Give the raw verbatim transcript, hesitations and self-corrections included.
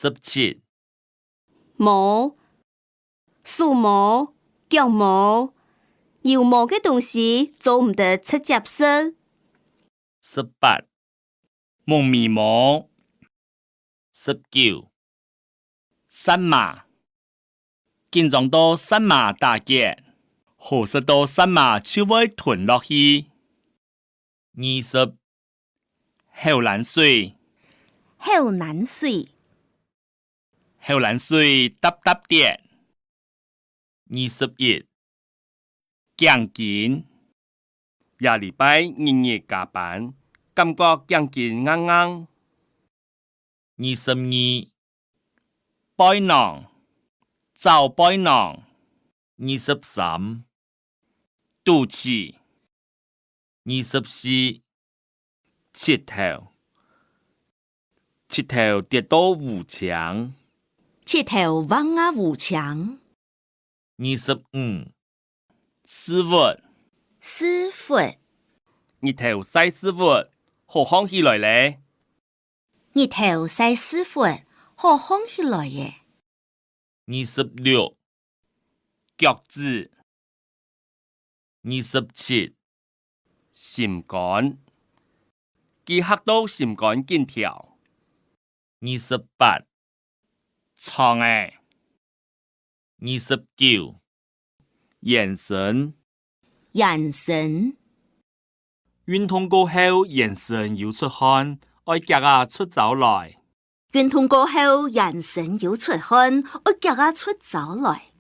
十七，毛，手毛、腳毛，有毛个東西做毋得直接食。十八， 目眉毛。十九，雪嫲。緊張到雪嫲打結，好食到雪嫲就會吞落去。二十，口涎水。口涎水。 口涎水答答跌。二十一，頸筋。這禮拜日日加班，感覺頸筋硬硬。二十二，背囊，找背囊。二十三， 肚臍。二十四，膝頭。膝頭跌到烏青。膝頭橫啊烏青。二十五，屎朏。屎朏。日頭晒屎朏，好䟘起來咧。 日頭晒屎朏，好䟘起來咧。二十六，腳趾。二十七，心肝。佢嚇到心肝緊跳。二十八，腸仔。 二十九，圓身。圓身。運動過後，圓身有出汗，愛遽啊出招來。運動過後，圓身有出汗，愛遽啊出招來。